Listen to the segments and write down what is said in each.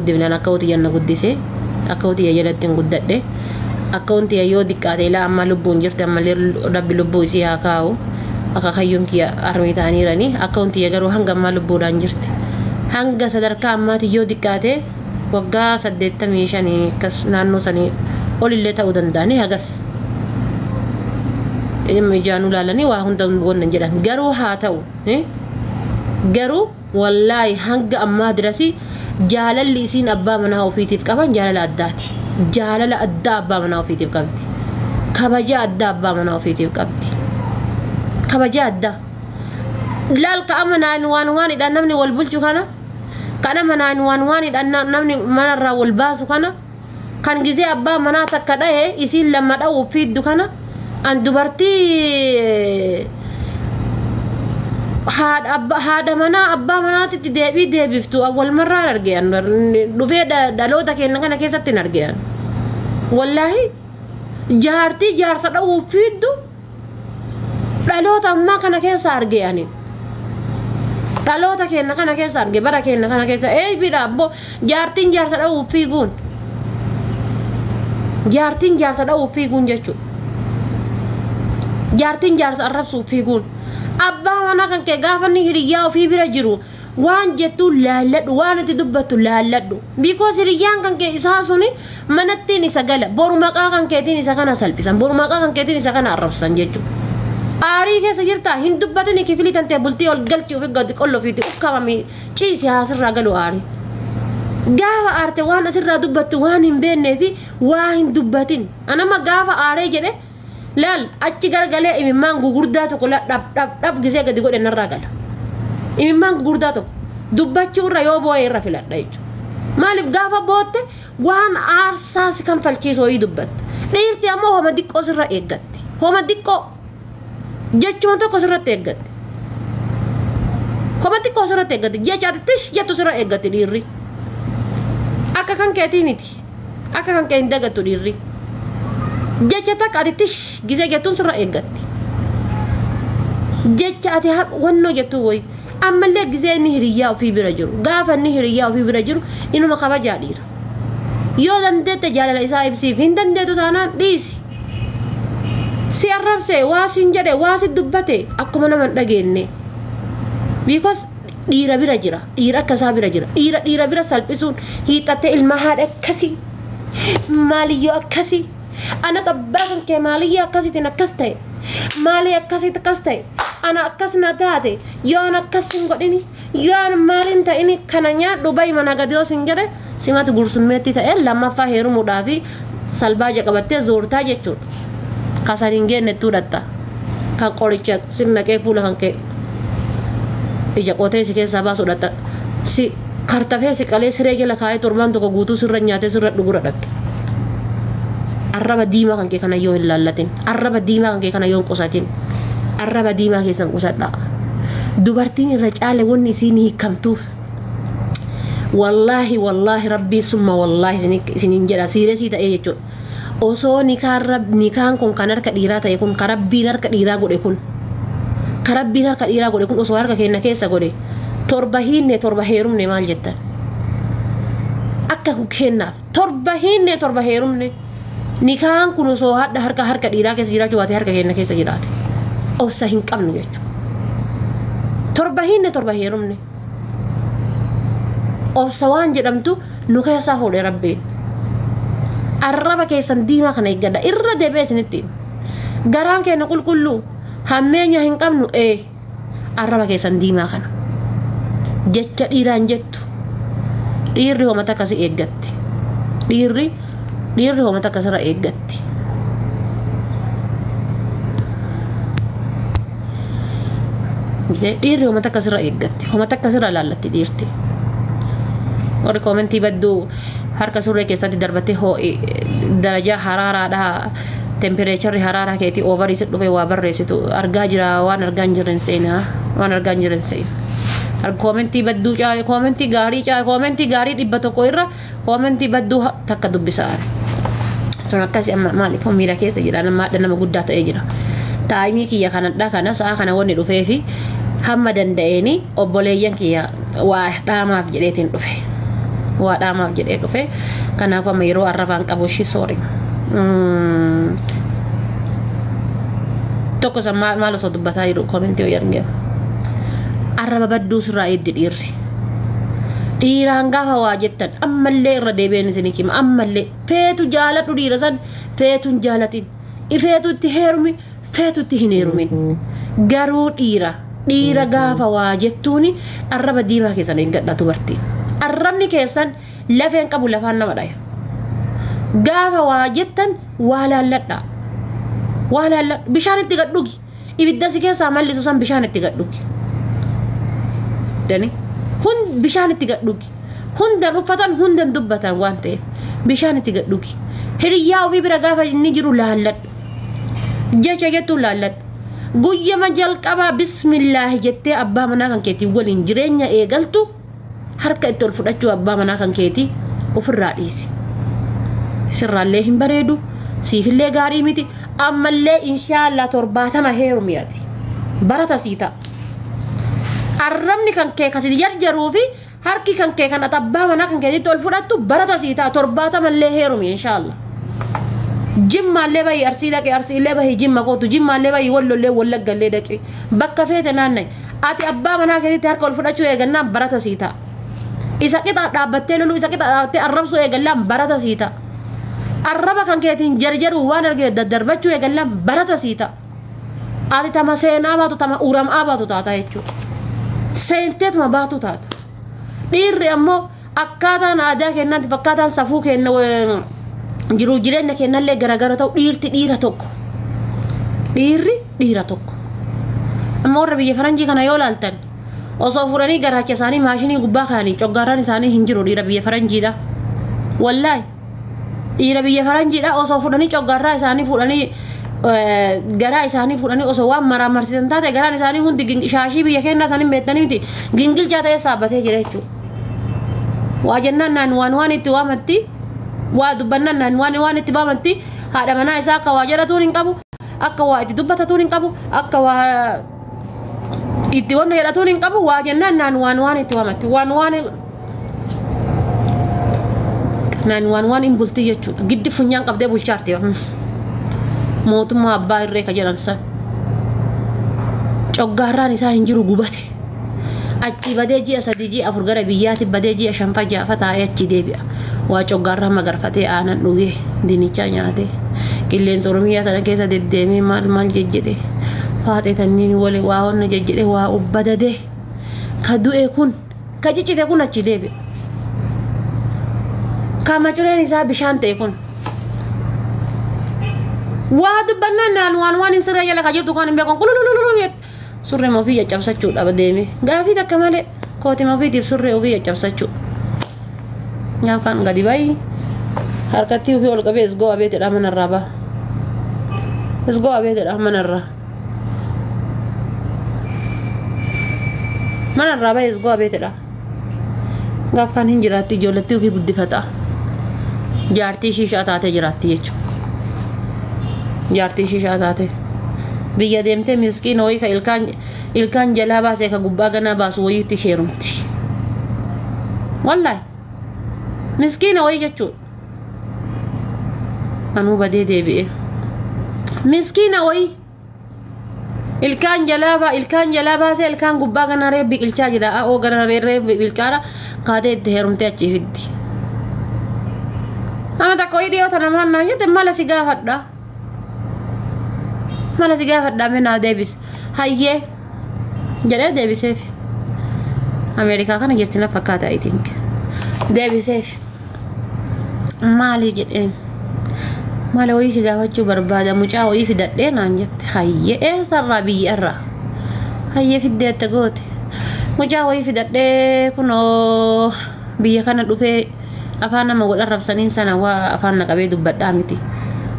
Guddifnaan akka hotiyyan na guddise, akka hotiyya jalatti hin guddadhe. Akka wanti yoo diqqaate ilaa amma lubbuun jirti, ammallee rabbi lubbuu isii haa kaa'u. Akka kayyuun kiyya armii ta'aniirani, akka wanti garuu hanga ammaa lubbuudhaan jirti. Hanga sadarkaa ammaati yoo diqqaate waggaa 85 akkas naannoo sanii olillee ta'uu danda'anii hagas. Ijaan ulaalanii waa hunda wannan jedhan garuu haa ta'u, garuu wallaahi hanga ammaa dirasi jaalalli isiin abbaa manaa ofiitiif qaban jaalala addaati. Jaalala addaa abbaa manaa ofiitiif qabdi. Kabaja addaa abbaa manaa ofiitiif qabdi. Kabaja addaa. Laal ka amma naan waan waanidhaan namni wal bulchu kana, kan amma naan waan waanidhaan namni manarraa wal baasu kana, kan gizee abbaa manaa takka dhahe isiin lama dha'uuf fiiddu kana, an dubartii haadha manaa abbaa manaatitti deebii deebiftu awwal marraan arge, dhufee dhaloota keenya kana keessatti hin arge. Wallaahi jaartii jaarsa dha'uuf fiiddu dhaloota ammaa kana keessa arge ani. Dhaloota keenya kana keessa arge, bara keenya kana keessa eebidha abboo jaartiin jaarsa dha'uuf fiiguun. Jaartiin jaarsa dha'uuf fiiguun jechuudha. Jaartiin jaarsa arrabsuuf fiiguun. Abbaa manaa kan kee gaafa inni hiriyyaa ofii bira jiru waan jettu laalladhu, waan itti dubbattu laalladhu. Because hiriyyaan kan kee isaa suni manattiin isa gala, boru maqaa kan keetiin isa kana salphisan, boru maqaa kan keetiin isa kana arrabsan jechuudha. Aarii keessa jirtaa hin dubbatini, kifilii tantee bultii ol galchi ofii gadi qolla ofiitti ukkaamamii ciisi haasirraa galu aarii. Gaafa aarte waan asirraa dubbattu waan hin beeknee fi waa hin dubbatin. Anama gaafa aaree jedhe laal achi garagalee imimmaan gugurdaa tokko dhab dhab dhab gisee gadi godhe narraa gala. Imimmaan gugurdaa tokko dubbachuu irra yoo boo'e irra filadha jechuudha. Maaliif gaafa bootte waan aarsaa si kanfalchiisu wayii dubbatta. Dhiirti ammoo homa diqqoo sirra eeggatti. Homa diqqoo jechuma tokko sirratti eeggatti. Homa xiqqoo sirratti eeggatti. Jecha ati tish jettu sirra eeggatti dhiirri. Akka kan keetii miti. Akka kan kee hin dagattu dhiirri. Jecha takka ati tish gisee jettuun sirra eeggatti. Jecha ati wannoo jettu wayi. Ammallee gisee inni hiriyyaa ofii bira jiru. Gaafa inni hiriyyaa ofii bira jiru inuma kabajaa dhiira. Yoo dandeette jaalala isaa ibsiif, hin dandeettu taanaan dhiisi. Si arrabse, waa sin jedhe, waa si dubbate akkuma nama hin dhageenye. Because dhiira bira jira, dhiira akka isaa bira jira. Dhiira dhiira bira salphisuun hiixattee ilma haadha akkasii, maaliyyoo akkasii, ana abbaa kan kee maaliyyoo akkasiitiin akkas ta'e, maalii akkasitti akkas ta'e, ana akkas na taate, yoo ana akkas hin godhini, yoo ana maaliin ta'ini kana nyaadhu bahi mana gadi yoo sin jedhe simatu gursummeetti ta'e lammaffaa heerumuudhaafi salbaaja qabattee zoortaa jechuudha. Kasan hin geenne tuudhatta. Kan qoricha sirnaqee fuula kan kee ija qotee si keessaa baasuu dhatta. Si kartafee si qalee siree jala kaa'ee torbaan tokko guutuu sirra nyaatee sirra dhugura dhatta. Arraba diimaa kan kee kana yoo hin laallatin, arraba diimaa kan kee kana yoo hin qusatin, arraba diimaa keessan qusadhaa. Dubartiin irra caale wanni isiin hiikamtuuf. Wallaahi wallaahi rabbii summa wallaahi isiniin jedha siiresii ta'ee jechuudha. Osoo nikaan kun kan harka dhiiraa ta'e kun kan rabbiin harka dhiiraa godhe kun kan rabbiin harka dhiiraa godhe kun osoo harka keenya keessa godhe torba hiinne torba heerumne maal jettan? Akka kennaaf torba hiinne torba heerumne nikaan kun osoo hadha harka harka dhiiraa keessa jiraachuu baate harka keenya keessa jiraate obsa hin qabnu jechuudha. Torba hiinne torba heerumne obsa waan jedhamtu nu keessaa fuudhe rabbiin. Arraba keessan diimaa kana eeggadha irra deebi'ee isinitti. Garaan keenya qulqulluu hammeenya hin qabnu arraba keessan diimaa kana. Jecha dhiiraan jettu dhiirri homa takka si eeggatti. Dhiirri homa takka sirra eeggatti. Dhiirri homa takka sirra eeggatti. Homa takka sirra laallatti dhiirti. Warri koomentii badduu harka surree keessatti darbattee hoo'i darajaa haraaraadha. Tempereecharri haraaraa keetii oovarii si dhufee waa barreessitu argaa jira, waan argaa hin jirre hin seenaa, waan argaa hin jirre hin seenaa. Koomentii badduu caale koomentii gaarii caale koomentii gaarii 100 irra koomentii badduu takka dubbisaa. Sun akkasii amma maaliif miira keessa jira, nama haadha nama guddaa ta'ee jira. Taayimii kiyya kanadha kana sa'a kana wanni dhufee fi hamma danda'eeni obboleeyyan kiyya waa dhaamaaf jedheetiin dhufe. Waa dhaamaaf jedhee dhufe. Kanaaf amma yeroo arrabaan qabu ishii soori. Tokko san maal osoo dubbataa jiru koomentii hojii argee. Arraba badduu sirraa eeddi dhiirri. Dhiiraan gaafa waa jettan ammallee irra deebi'een isinii hima ammallee feetu jaaladhu dhiira san feetu hin jaalatin feetu itti heerumi feetu itti hin heerumin garuu dhiira gaafa waa jettuuni arraba diimaa keessan eeggadha dubartii arrabni keessan lafeen qabu lafaan nama dhaya gaafa waa jettan waa laalladha waa laalladha bishaan itti gad dhugi ibidda si keessaa mallisu san bishaan itti gad dhugi dani hund bishaan itti gad dhugi hundan uffatan hundan dubbatan waan ta'eef bishaan itti gad dhugi hiriyyaa ofii bira gaafa inni jiru laalladhu jecha jettu laalladhu guyyama jalqabaa bismillaahi jettee abbaa manaa kan keetii waliin jireenya eegaltu harka itti ol fudhachuu abbaa manaa kan keetii ofirraa dhiisi sirraallee hin bareedu siifillee gaarii miti ammallee inshaallah 70 heerumiyaati barata sii ta'a. Arrabni kan kee kasi jarjaruu fi harki kan kee kan ati abbaa manaa kan keetitti ol fudhattu barata sii ta'a 70 illee heerumi inshaallah. Jimmaallee bahii arsii dhaqe arsiillee bahii jimma kootu jimmaallee bahii wallollee wallaggallee dhaqe bakka feete naanna'e ati abbaa manaa keetitti harka ol fudhachuu eegannaan barata sii ta'a. Isa qixa dhaabbattee loluu isa qixa dhaabbattee arrabsuu eegallaan barata sii ta'a. Arraba kan keetiin jarjaruu waan argite daddarbachuu eegallaan barata sii ta'a. Ati tama seenaa baatu tama uramaa baatu taata jechuudha. Seenteetuma baatu taata. Dhiirri ammoo akkaataan aadaa kennaatti fakkaataan safuu kenna jiruuf jireenya kennallee garagara ta'u dhiirti dhiira tokko. Dhiirri dhiira tokko. Amma warra biyya faranjii kana yoo laaltan osoo fuudhanii garaacha isaanii maashinii gubbaa kaa'anii coggaarraan isaanii hin jiru dhiira biyya faranjiidha. Wallaahi dhiira biyya faranjiidha osoo fuudhanii coggaarraa isaanii fuudhanii garaa isaanii fuudhanii osoo waan maraamarsiisan taate garaan isaanii hundi shaashii biyya kennaa isaanii beektanii miti gingilchaa ta'ee saabbatee jira jechuudha. Waa jennaan naan waan waan itti waamatti waa dubbannaan naan waan waan itti waamatti haadha manaa isaa akka waa jedhatuun hin qabu akka waa itti dubbatatuun hin qabu akka waa itti wanna jedhatuun hin qabu waa jennaan naan waan waan itti waamatti waan waan naan waan waan hin bulti jechuudha giddi funyaan qabdee bulchaarti. Mootummaa abbaa irree ka jedhan san coggaarraan isaa hin jiru gubate achi badee ji'a 3 ji'a 4 gara biyyaatti badee ji'a 5 6 taa'ee achi deebi'a waa coggaarraa magarfatee aanan dhugee dinichaa nyaatee qilleensa oromiyaa tana keessa deddeemee maal maal jejjedhe faaxee tanniin wale waa wanna jejjedhe waa ubbadadee ka du'e kun ka ciccite kun achi deebi'a ka macureen isaa bishaan ta'e kun waa dubbannaan naan waan waan hin sirree jala ka jirtu kan hin beekan kululululu surree ofii caccabsachuu dhaba deeme gaafii takka malee kootima ofiitiif surree ofii caccabsachuu gaafaan gadi bayi harkatti ofii ol qabee isgoo abeetidha manarraa ba'a isgoo abeetidha manarraa ba'a isgoo abeetidha gaafaan hin jiraatti ijoolletti ofii guddifata jaartii shishaa taatee jiraatti jechuudha. Jaartii shishaa taate biyya deemtee miskiin wayii ka ilkaan jalaa baasee ka gubbaa ganaa baasu wayiitti heerumti. Wallaahi miskiina wayii jechuudha. Anuu badee deebi'e. Miskiina wayii ilkaan jalaa baasee ilkaan gubbaa ganaa ree biqilchaa jira a'oo ganaa ree biqilchaadha kaatee itti heerumtee achi fiddi. Nama takka wayii dhiyoota namaan naan jette mala si gaafadha. Mala si gaafadhaa mee deebis hayyee jedhee deebiseef Ameerikaa kana jirti na fakkaata I think deebiseef maali jedheen mala wayii si gaafachuu barbaada mucaa wayii fidadhee naan jette hayyee eessarraa biyyarraa hayyee fiddee atta goote mucaa wayii fidadhee kunoo biyya kana dhufee afaan nama wal arrabsaniin sana waa afaan na qabee dubbadhaa miti.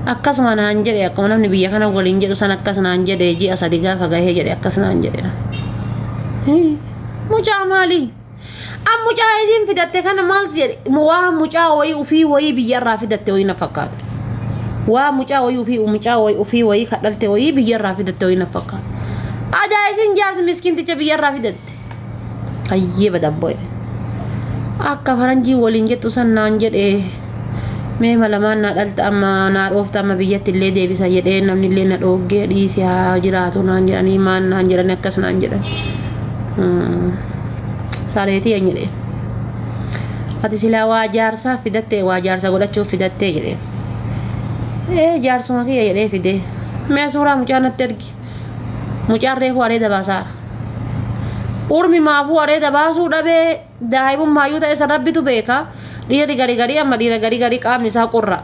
Akkasuma naan jedhe akkuma namni biyya kana waliin jedhu san akkas naan jedhe ji'a 3 gaafa gahee jedhe akkas naan jedhe. Mucaa maali? Am mucaa isiin fidatte kana maal si jedhe waa mucaa wayii ofii wayii biyyarraa fidatte wayii na fakkaata. Waa mucaa wayii ofii mucaa wayii ofii wayii kadhalte wayii biyyarraa fidatte wayii na fakkaata. Adaa isin jaarsi miskiinticha biyyarraa fidatte. Hayyee badabboye. Akka faranjii waliin jettu san naan jedhee mee malamaan na dhalta amma naa dhoofta amma biyyatti illee deebisa jedhee namni illee na dhooggee dhiisi haa jiraatu naan jedhanii maan naan jedhanii akkas naan jedhan. Sareetii een jedhee. Ati silaa waa jaarsaa fidattee waa jaarsa godhachuuf fidattee jedhee. Ee jaarsuma kiyya jedhee fidee. Mee suuraa mucaa natti ergi. Mucaan reefu areeda baasaara. Urmi maafuu areeda baasuu dhabee daa'imummaa ta'e san rabbitu beeka. Dhiirri garii garii amma dhiira garii garii qaamni isaa qorra.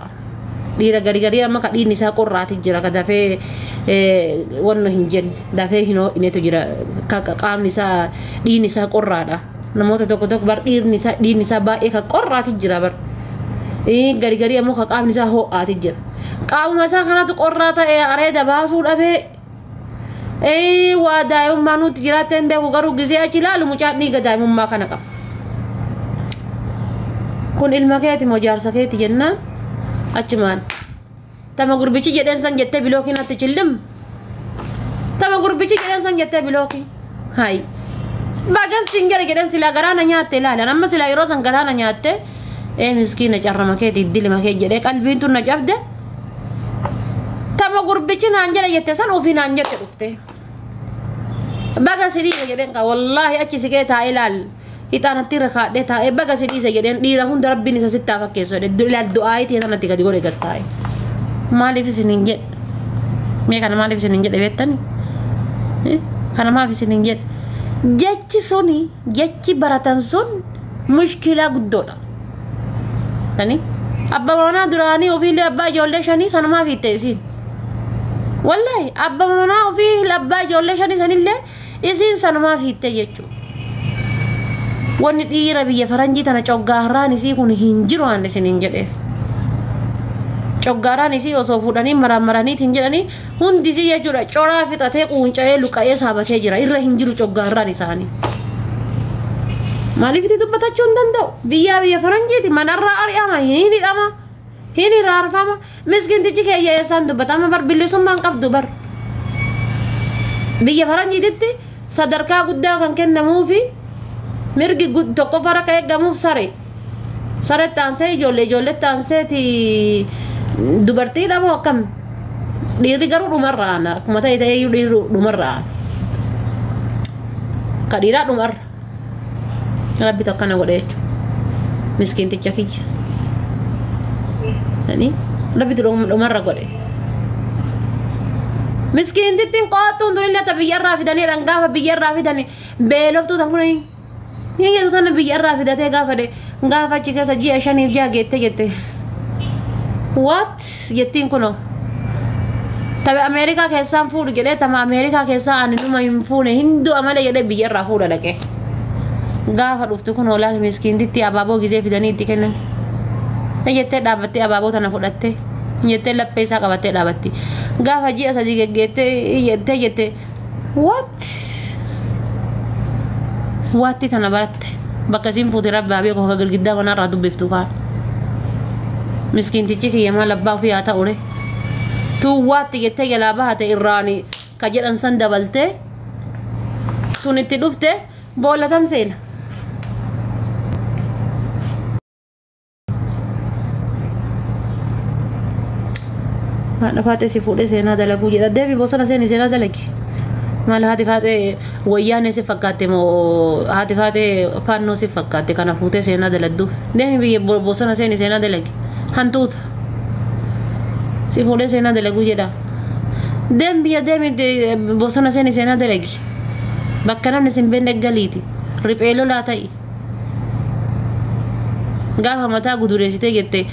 Dhiira garii garii amma ka dhiirri isaa qorraati jira ka dafee wanna hin jenne dafee hin ho'inetu jira qaamni isaa dhiirri isaa qorraadha. Namoota tokko tokko bar dhiirri isaa baay'ee ka qorraati jira bar. Garii garii ammoo ka qaamni isaa ho'aati jira. Qaamuma isaa kanatu qorraa ta'e areeda baasuu dhabee waa daa'imummaa nuti jiraattee hin beeku garuu gisee achi ilaalu mucaan dhiiga daa'imummaa kana qaba. Kun ilma keeti moo jaarsa keeti jennaan achumaan tama gurbichi jedheen san jettee bilookiin atti chillim tama gurbichi jedheen san jettee bilookiin hayi bagan sin jedhe jedheen silaa garaana nyaatte ilaalan amma silaa yeroo san garaana nyaatte miskiina carrama keeti iddilima kee jedhee qalbiin tun na cabde tama gurbichi naan jedhe jette san ofii naan jette dhufte baga si dhiise jedheen ka wallaahi achi siqee taa'ee ilaal ixaanatti irra kaadhee taa'ee baga si dhiise jedheen dhiira hunda rabbiin isa sittaa fakkeessu jedhe ilaal du'aayitii sanatti gadi godhe gad taa'e maaliif isin hin jedhe mee kana maaliif isin hin jedhe beektani kana maaf isin hin jedhe jechi suni jechi baratan sun mushkilaa guddoodha tani abbaa manaa duraanii ofiillee abbaa ijoollee shanii sanumaaf hiitte isiin wallahi abbaa manaa ofii abbaa ijoollee shanii sanillee isiin sanumaaf hiitte jechuudha. Wanni dhiira biyya faranjii tana coggaarraan isii kun hin jiru waan isin hin jedheef. Coggaarraan isii osoo fuudhanii maraammaraniitiin jedhanii hundi isii jechuudha coraa fixatee quunca'ee luqa'ee saabatee jira irra hin jiru coggaarraan isaanii. Maaliif itti dubbatachuu hin danda'u? Biyyaa biyya faranjiiti manarraa ari'ama hin hidhama hin hiraarfama miskintichi keeyya eessaan dubbatama bar bilisummaan qabdu bar. Biyya faranjiititti sadarkaa guddaa kan kennamuufi mirgi tokkoffaa rakka eeggamuuf sare saretti aansee ijoollee ijoolletti aanseeti dubartii dhamoo akkam dhiirri garuu dhumarra aana akkuma ta'e ta'eeyyuu dhiirri dhumarra aana ka dhiiraa dhumarra rabbitu akkana godhe jechuudha miskiinticha kiyya rabbitu dhumarra godhe miskiintittiin qo'attuun tunillee ta biyyarraa fidanii gaafa biyyarraa fidanii beeloftuu tan kun Hiyya tana biyyarraa fidatee gaafa de gaafa achi keessa ji'a shaniif ji'a geette jette. What jettiin kunoo. Tabe Ameerikaa keessaan fuudhu jedhee tama Ameerikaa keessaa ani numa hin fuune hin du'a malee jedhee biyyarraa fuudha dhaqee. Gaafa dhuftu kunoo laal miskiintitti abaaboo gizee fidanii itti kennan. Jettee dhaabbattee abaaboo tana fudhattee jettee laphee isaa qabattee dhaabatti. Gaafa ji'a sadii geggeettee jettee jette what? Waatti tana baratte bakka isiin fuute rabbaa beeku akka girgiddaa manarraa dubbiftu kaan. Miskiintichi kiyya maal abbaa ofii haa ta'u re. Tuun waatti jettee jalaa bahate irraani ka jedhan san dabaltee tun itti dhufte boolla tam seena. Haadha faatee si fuudhee seenaa dalaguu jedha. Deebi bosona seeni seenaa dalagi. Maal haati faatee wayyaanee si fakkaatte moo haati faatee fannoo si fakkaatte kana fuutee seenaa daladdu. Deemi biyya bosona seeni seenaa dalagi. Hantuuta. Si fuudhee seenaa dalaguu jedha. Deemi biyya deemi bosona seeni seenaa dalagi. Bakka namni sin beekne galiiti. Riphee lolaa ta'i. Gaafa mataa gudureessitee jette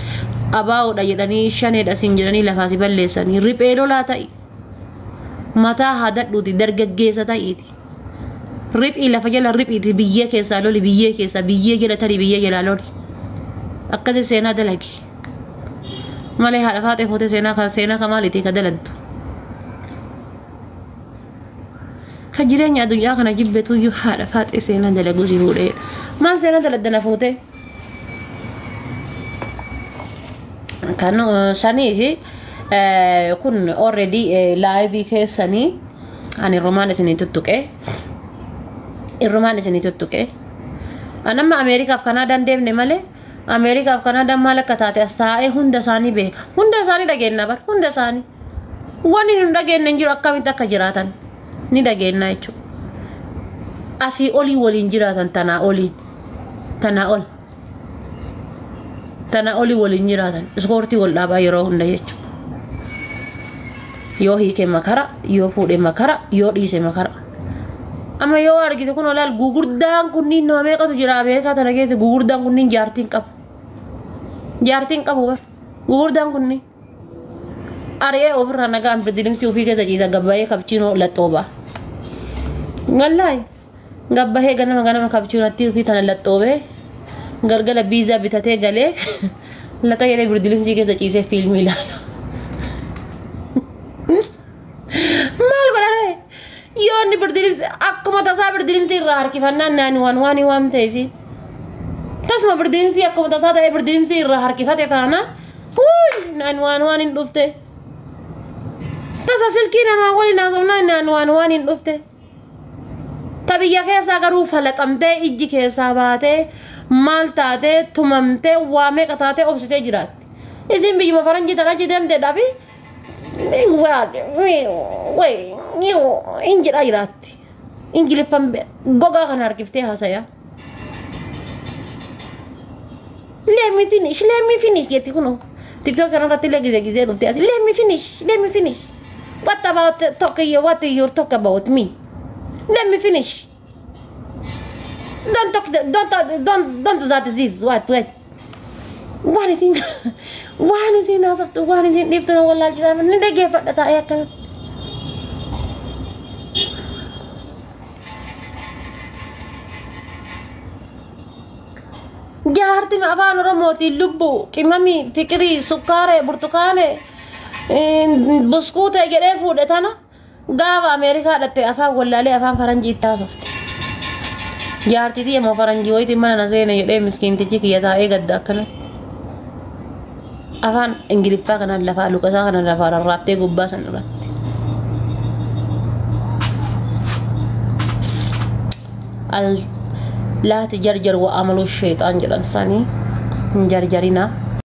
abaa'oodha jedhanii shaneedha sin jedhanii lafaa si balleessanii riphee lolaa ta'i. Mataa haadadhuuti dargaggeessa ta'iiti. Riphii lafa jala riphiiti biyyee keessaa loli biyyee keessaa biyyee jala tarii biyyee jalaa loli. Akkasi seenaa dalagi. Malee haadha faaxee fuutee seenaa kan seenaa kan maaliiti ka daladdu. Ka jireenya addunyaa kana jibbetuyyuu haadha faaxee seenaa dalaguu si fuudhee. Maal seenaa daladdana fuutee? Kan saniifi kun already live keessanii ani romaan isinii tuttuqe. Irrumaan isinii tuttuqe. Anamma Ameerikaaf Kanaadaan deemne malee Ameerikaaf Kanaadaan maal akka taate as taa'ee hunda isaanii beeka. Hunda isaanii dhageenna bar hunda isaanii. Wanni nu dhageenye hin jiru akkamitti akka jiraatan ni dhageenna jechuudha. Asii olii waliin jiraatan tanaa oliin tanaa ol tanaa olii waliin jiraatan iskoortii wal dhaabaa yeroo hunda jechuudha. Yoo hiike makara, yoo fuudhe makara, yoo dhiise makara. Amma yoo argite kun olaal gugurdaan kunniin nama meeqatu jira Ameerikaa tana keessa gugurdaan kunniin jaartiin qabu. Jaartiin qabu bar gugurdaan kunniin. Ari'ee ofirraa nagaan birdilimsi ofii keessa ciisa gabbayee kapchiinoo laxxoobaa. Wallaahi gabbahee ganama ganama kapchiinootti ofii tana laxxoobee galgala biizaa bitatee galee laxa jedhee birdilimsii keessa ciisee fiilmii ilaala. Maal godhare? Yoo inni birdilimsi akkuma tasaa birdilimsi irraa harkifannaan naani waan waan waan ta'eesi. Tasuma birdilimsi akkuma tasaa ta'ee birdilimsi irraa harkifate taana naani waan waan hin dhufte. Tasa silkii namaa waliin haasofnaan naani waan waan hin dhufte. Ta biyya keessaa garuu falaxamtee ijji keessaa baatee maal taatee tumamtee waa meeqa taatee obsitee jiraatti. Isin biyyuma faranjii tana achi deemtee dhabi. In jedhaa jiraatti. Ingiliffan gogaa kana harkiftee haasaya. Let me finish, let me finish jetti kunoo. TikTok kanarratti illee gizee gizee dhuftee asi let me finish, let me finish. What about talk you, what you talk about me? Let me finish. Don't talk, don't that this, what, what. Waan isin waan isin haasoftu waan isin dhiiftu na wallaalchisaa ni dhaggeeffadha taa'ee akkanatti. Jaartiin afaan Oromootiin lubbuu qimamii fiqirii sukkaaree burtukaanee buskuutee jedhee fuudhe tana gaafa Ameerikaa dhatte afaan wallaalee afaan faranjii itti haasofti. Jaartitii immoo faranjii wayitiin mana na seene jedhee miskiintichi kiyya taa'ee gadda akkanatti. Afaan Ingiliffaa kanaan lafaa luqasaa kanaan lafaa rarraaftee gubbaa san irratti. Al laati jarjar wa amalu sheexaan jedhan sanii hin jarjarinaa.